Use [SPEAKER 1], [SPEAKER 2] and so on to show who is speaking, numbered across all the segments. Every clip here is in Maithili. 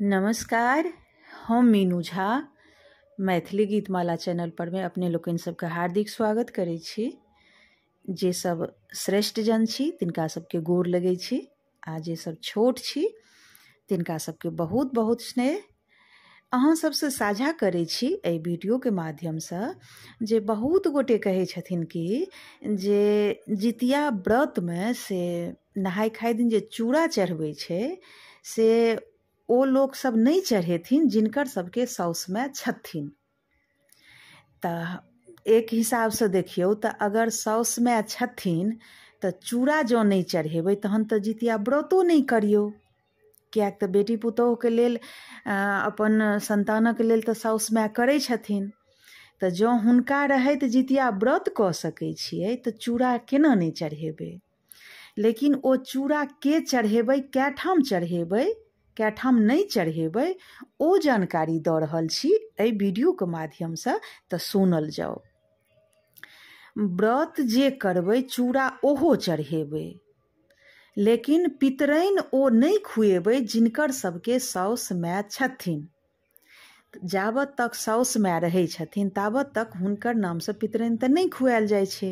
[SPEAKER 1] नमस्कार, हम मीनू झा मैथिली गीतमाला चैनल पर में अपने लोकनि सबके हार्दिक स्वागत करै छी। जे सब श्रेष्ठ जन छी तिनका सबके गोर लगै छी आ जे सब छोट छी तिनका सबके बहुत बहुत स्नेह। अहाँ सबसँ साझा करै छी एहि वीडियोके माध्यमसँ जे बहुत गोटे कहै छथिन कि जे जितिया व्रतमे से नहाय खाय दिन जे चूड़ा चढ़बै छै से ओ लोक सब नहि चढ़ेथिन जिनकर सबके साउस माय छथिन। तऽ एक हिसाबसँ देखियौ तऽ अगर साउस माय छथिन तऽ चूड़ा जँ नहि चढ़ेबै तहन तऽ जितिया व्रतो नहि करियौ, किएक तऽ बेटी पुतोहुके लेल अपन सन्तानक लेल तऽ साउस माय करै छथिन। तऽ जँ हुनका रहैत जितिया व्रत कऽ सकै छियै तऽ चूड़ा केना नहि चढ़ेबै। लेकिन ओ चूड़ा के चढ़ेबै, कए ठाम चढ़ेबै, कए ठाम नहि चढ़ेबै, ओ जानकारी दऽ रहल छी एहि वीडियोके माध्यमसँ, तऽ सुनल जाउ। व्रत जे करबै चूड़ा ओहो चढ़ेबै, लेकिन पितरैन ओ नहि खुएबै जिनकर सबके साउस माय छथिन। जाबत तक साउस माय रहै छथिन ताबत तक हुनकर नामसँ पितरैन तऽ नहि खुआएल जाइ छै।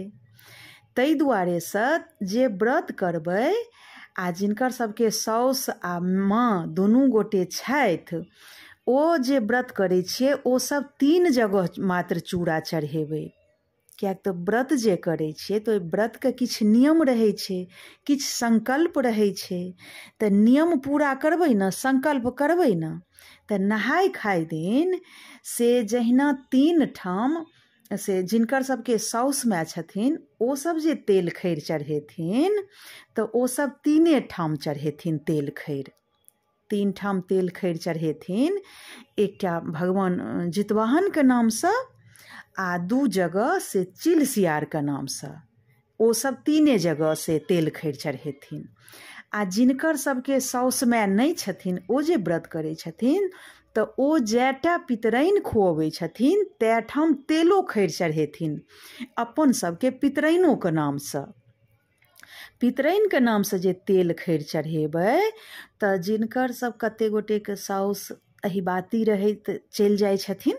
[SPEAKER 1] ताहि दुआरेसँ जे व्रत करबै आ जिनकर सबके साउस आ माँ दुनू गोटे छथि ओ जे व्रत करै छियै ओ सब 3 जगह मात्र चूड़ा चढ़ेबै। किएक तऽ व्रत जे करै छियै तऽ ओहि व्रतके किछु नियम रहै छै, किछु संकल्प रहै छै। तऽ नियम पूरा करबै ने, संकल्प करबै ने। तऽ नहाय खाय दिन से जहिना 3 ठाम से जिनकर सबके साउस माय छथिन ओ सब जे तेल खैर चढ़ेथिन तऽ ओ सब 3 ठाम चढ़ेथिन तेल खैर। 3 ठाम तेल खैर चढ़ेथिन, एकटा भगवान जितवाहनके नामसँ आ 2 जगह से चिल सियारके नामसँ। ओ सब 3 जगह से तेल खैर चढ़ेथिन। आ जिनकर सबके साउस माय नहि छथिन ओ जे व्रत करै छथिन तऽ ओ जैटा पितरैन खुअबै छथिन तै ठाम तेलो खैर चढ़ेथिन अपन सबके पितरैनोके नामसँ। पितरैनके नामसँ जे तेल खैर चढ़ेबै तऽ जिनकर सब कते गोटेके साउस अहिबाती रहैत चलि जाइ छथिन,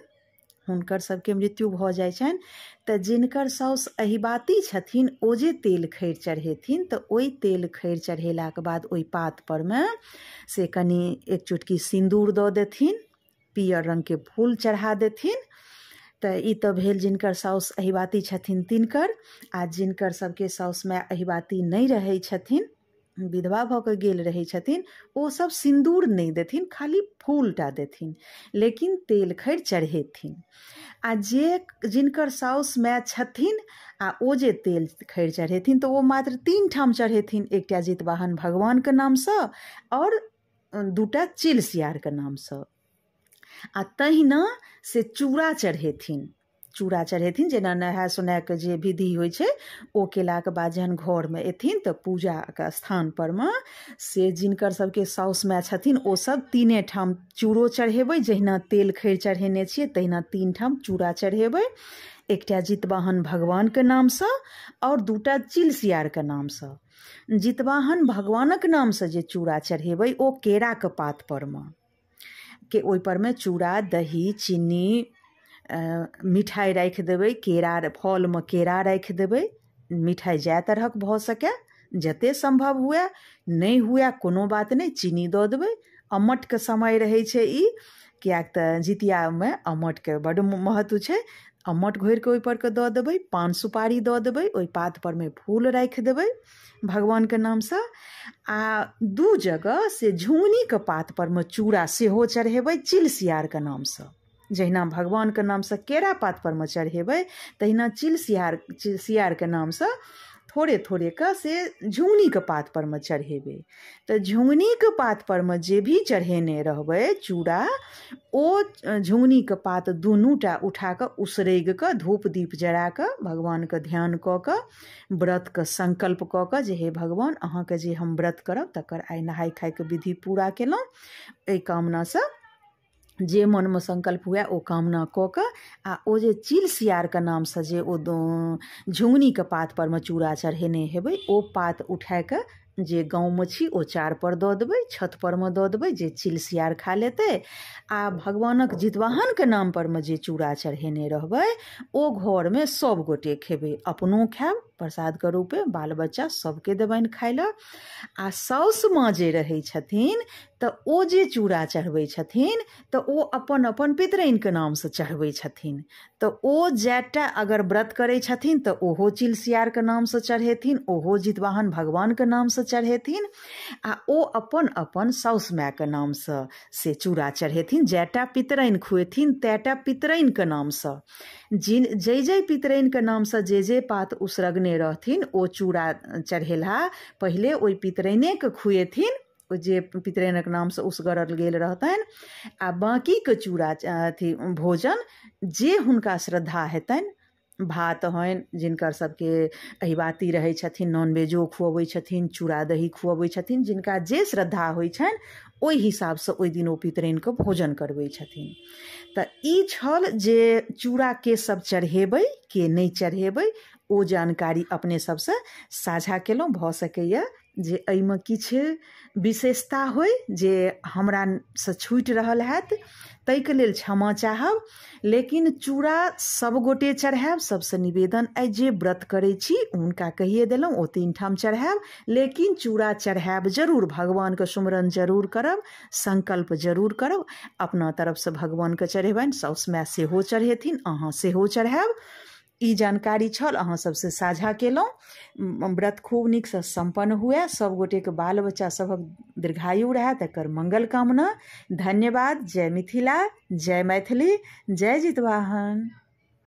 [SPEAKER 1] हुनकर सबके मृत्यु भऽ जाइ छनि, तऽ जिनकर साउस अहिबाती छथिन ओ जे तेल खैर चढ़ेथिन तऽ ओहि तेल खैर चढ़ेलाके बाद ओहि पात परमे से कनि एक चुटकी सिन्दूर दऽ देथिन, पियर रङ्गके फूल चढ़ा देथिन। तऽ ई तऽ भेल जिनकर साउस अहिबाती छथिन तिनकर। आ जिनकर सबके साउस माय अहिबाती नहि रहै छथिन, विधवा भऽ कऽ गेल रहै छथिन, ओ सब सिन्दूर नहि देथिन, खाली फूलटा देथिन, लेकिन तेल खैर चढ़ेथिन। आ जे जिनकर साउस माय छथिन आ ओ जे तेल खैर चढ़ेथिन तऽ ओ मात्र 3 ठाम चढ़ेथिन, एकटा जितवाहन भगवानके नामसँ आओर 2टा चिल सियारके नामसँ। आ तहिना से चूड़ा चढ़ेथिन। चूड़ा चढ़ेथिन जेना नहाय सोनाय के जे विधि होइ छै ओ केलाके बाद जहन घरमे एथिन तऽ पूजाके स्थान परमे से जिनकर सबके साउस माय छथिन ओ सब 3 ठाम चूड़ो चढ़ेबै, जहिना तेल खैर चढ़ेने छियै तहिना 3 ठाम चूड़ा चढ़ेबै, एकटा जितवाहन भगवानके नामसँ आओर 2टा चिल सियारके नामसँ। जितवाहन भगवानक नामसँ जे चूड़ा चढ़ेबै ओ केराके पात परमे के ओहि परमे चूड़ा दही चीनी मिठाइ राखि देबै, केरा फलमे केरा राखि देबै, मिठाइ जाए तरहक भऽ सकै जते सम्भव हुए, नहि हुए कोनो बात नहि, चीनी दऽ देबै। अम्मटके समय रहै छै ई, किएक तऽ जितियामे अम्मटके बड्ड महत्व छै। अम्मट घोरिके ओहि पर के दऽ देबै, पान सुपारी दऽ देबै, ओहि पात परमे फूल राखि देबै भगवानके नामसँ। आ 2 जगह से झुङ्गनीके पात परमे चूड़ा सेहो चढ़ेबै चिल सियारके नामसँ। जहिना भगवानके नामसँ केरा पात परमे चढ़ेबै तहिना चिल सियारके नामसँ थोड़े थोड़े के से झुङ्गनीके पात परमे चढ़ेबै। तऽ झुङ्गनीके पात परमे जे भी चढ़ेने रहबै चूड़ा, ओ झुङ्गनीके पात दुनूटा उठा कऽ उसरगि कऽ धूप दीप जरा कऽ भगवानके ध्यान कऽ कऽ व्रतके संकल्प कऽ कऽ जे हे भगवान अहाँके जे हम व्रत करब तकर आइ नहाय खायके विधि पूरा केलहुँ, एहि कामनासँ जे मनमे संकल्प हुए ओ कामना कऽ कऽ आ ओ जे चिल सियारके नामसँ जे ओ झुङ्गनीके पात परमे चूड़ा चढ़ेने हेबै ओ पात उठाए कऽ जे गाँवमे छी ओ चारपर दऽ देबै, छतपर मे दऽ देबै, जे चिल सियार खा लेतै। आ भगवानक जितवाहनके नाम परमे जे चूड़ा चढ़ेने रहबै ओ घरमे सब गोटे खेबै, अपनो खायब प्रसादके रूपे, बाल बच्चा सबके देबनि खाय लए। आ साउस माँ जे रहै छथिन तऽ ओ जे चूड़ा चढ़बै छथिन तऽ ओ अपन अपन पितराइनके नामसँ चढ़बै छथिन। तऽ ओ जएटा अगर व्रत करै छथिन तऽ ओहो चिल सियारके नामसँ चढ़ेथिन, ओहो जितवाहन भगवानके नामसँ चढ़ेथिन, आ ओ अपन अपन साउस मायके नामसँ से चूड़ा चढ़ेथिन। जएटा पितराइन खुएथिन तएटा पितराइनके नामसँ, जिन जै जै पितराइनके नामसँ जे जे पात उसरगने रहथिन ओ चूड़ा चढ़ेलहा पहिले ओहि पितराइनेके खुएथिन, जे पितराइनक नामसँ उसगरल गेल रहतनि। आ बाँकीके चूड़ा अथी भोजन जे हुनका श्रद्धा हेतनि, भात होइन, जिनकर सबके अहिबाती रहै छथिन नॉनवेजो खुअबै छथिन, चूड़ा दही खुअबै छथिन, जिनका जे श्रद्धा होइ छनि ओहि हिसाबसँ ओहि दिन ओ पितराइनके भोजन करबै छथिन। तऽ ई छल जे चूड़ा के सब चढ़ेबै के नहि चढ़ेबै, ओ जानकारी अपने सबसँ साझा केलहुँ। भऽ सकैए जे एहिमे किछु विशेषता होइ जे हमरासँ छूटि रहल हैत, ताहिके लेल क्षमा चाहब। लेकिन चूड़ा सब गोटे चढ़ायब, सबसँ निवेदन अइ, जे व्रत करै छी हुनका कहिए देलहुँ ओ 3 ठाम चढ़ायब, लेकिन चूड़ा चढ़ायब जरूर, भगवानके सुमरन जरूर करब, संकल्प जरूर करब, अपना तरफसँ भगवानके चढ़ेबनि, साउस माय सेहो चढ़ेथिन, अहाँ सेहो चढ़ायब। ई जानकारी छल, अहाँ सबसँ साझा केलहुँ। व्रत खूब नीकसँ सम्पन्न हुए, सब गोटेके बाल बच्चा सभक दीर्घायु रहए तकर मंगल कामना। धन्यवाद। जय मिथिला, जय मैथिली, जय जितवाहन।